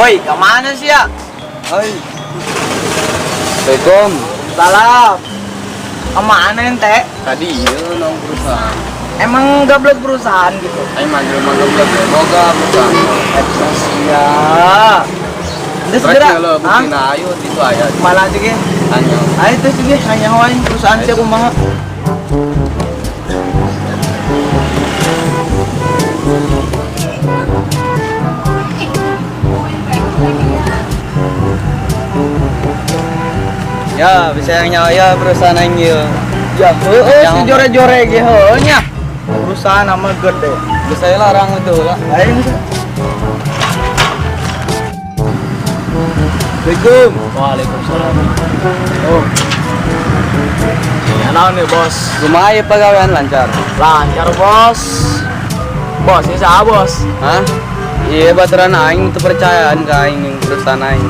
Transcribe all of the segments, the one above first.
Woi, kemana sih ya? Hai. Assalamualaikum. Salam. Kemana ente? Tadi iya nong perusahaan. Emang gablek perusahaan gitu? Aing mah jelema gablek ya, boga perusahaan. Sia. Udah segera. Lo buktina ayo itu aya. Malah aja ge. Hanya. Ayo terus ge hanya wae perusahaan sia kumaha. Ya, bisa yang nyawa ya perusahaan aing ieu. Ya, heueuh si jore-jore ge heueuh nya. Perusahaan nama gede. Geus aya larang itu lah. Ayo. Assalamualaikum. Waalaikumsalam. Oh. Ya naon nih, Bos? Kumaha ieu pagawean lancar? Lancar, Bos. Bos, ini siapa, Bos? Hah? Iya, baturan aing teu percayaan ka aing jeung perusahaan aing.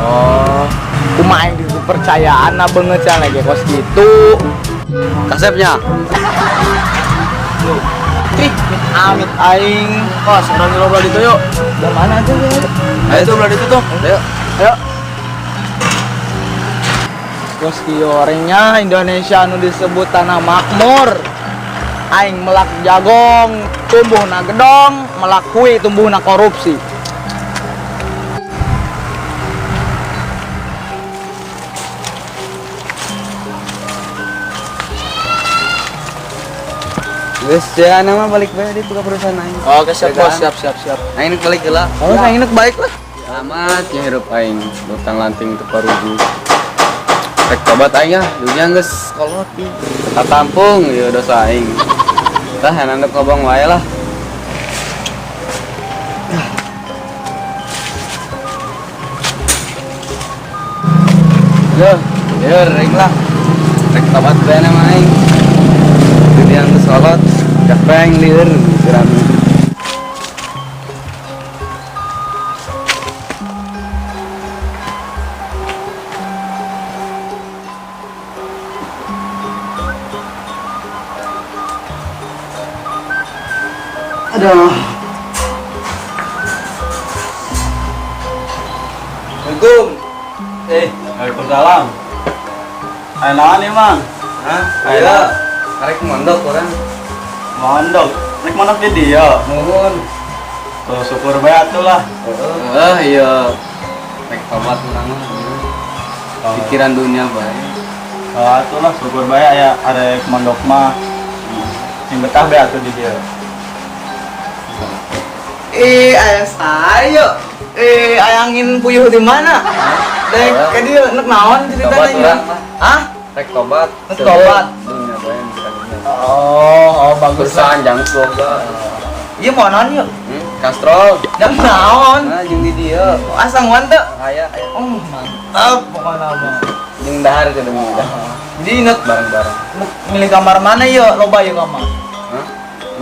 Oh. Kumaha aing dipercayaan na beungeut sia lagi kos gitu. Kasepnya. Ih, amit aing. Bos, urang ngobrol ditu yuk. Udah mana aja ya? Ayo tuh ngobrol ditu tuh. Ayo. Ayo. Bos kiorengnya Indonesia nu disebut tanah makmur. Aing melak jagong, tumbuh na gedong, melak hui tumbuh na korupsi. Geus ya nama balik bae di ke perusahaan aing. Oke, siap, Bos. Siap, siap, siap. Aing balik heula. Oh, aing nek baik lah. Amat ya hirup aing, lutang lanting teu parugu. Rek tobat aing ah, dunia geus kolot. Katampung ieu dosa aing. Tah hanandep ngobong wae lah. Yo, yo rek lah. Rek tobat bae nama aing. Dunia geus kolot, capek lieur mikiran. Aduh. Assalamualaikum. Waalaikumsalam. Ayo naon nih, Mang? Hah? Ayo. Ayo. Arek mondok orang. Mondok. Rek mondok di dia. Nuhun. Tuh syukur bae atuh lah. Heeh, iya. Rek tobat urang mah. Pikiran dunia bae. Oh, atuh lah syukur bae aya arek mondok mah. Sing betah bae atuh di dia. Ayah saya. Ayangin puyuh di mana? Dek, ke dia nek naon ceritanya? Tobat urang mah. Hah? Rek tobat. Rek tobat. Dunia bae mikiran dunia. Oh, oh bagus. Perusahaan jang boga. Iya mau naon yuk? Kastrol. Jang naon? Nah, jeung di dieu. Asang wan teu? Aya, aya. Oh, mantap pokoknya mah. Jeung dahar ke demi dahar. Jadi nek bareng-bareng. Milih kamar mana yuk? Loba yuk kamar. Hah?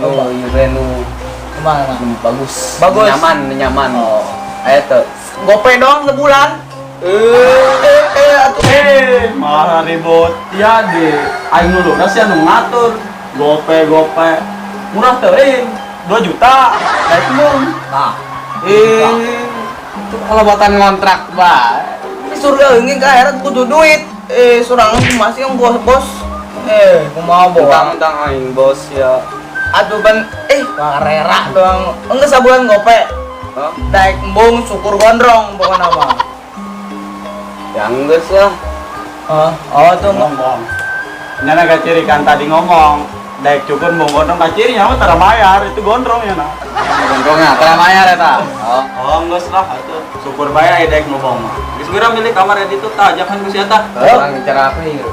Nu ieu teh nu Kemana? Bagus. Bagus. Nyaman, nyaman. Oh. Aya teu. Gope doang sebulan. Atuh. Malah ribut. Iya deh. Aing nu lurus ya nu ngatur. Gope, gope. Murah teuing. 2 juta. Daek mung. Nah. Itu kalobatan ngontrak bae. Ini surga ingin ke akhirat butuh duit. Surang masih yang bos, bos. Kumaha bawa? Mentang-mentang aing bos ya. Aduh ban, karera doang. Enggak sabulan gope. Hah? Daek embung syukur gondrong pokoknya mah. Ya enggeus lah. Oh, oh tuh ngomong. Nyana gak ciri kan tadi ngomong. Daek cukur embung gondrong gak ciri nyawa tara bayar itu gondrong ya nah. Gondrongnya tara bayar eta. Oh, oh enggeus lah atuh. Syukur bae aya daek ngomong mah. Geus geura milih kamar di ditu tah ajakan ku sia tah. Urang bicara apa ieu?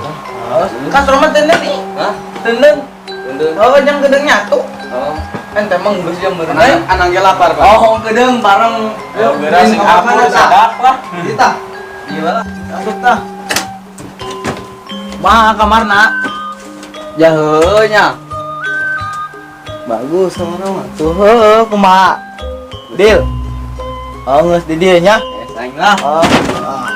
Kan rumah tenden ih. Hah? Tenden. Tenden. Oh, jang gedeng nyatu. Oh. Ente emang geus jam beurang. Anang ge lapar, Pak. Oh, gedeng bareng. Ayo geura sing aku sadak lah. Kita. Iya lah. Masuk tah. Mah kamarna. Ya heueuh nya. Bagus sama mah. Tuh heueuh kumaha? Deal. Oh, geus di dieu nya. Aing lah. Oh. Ah.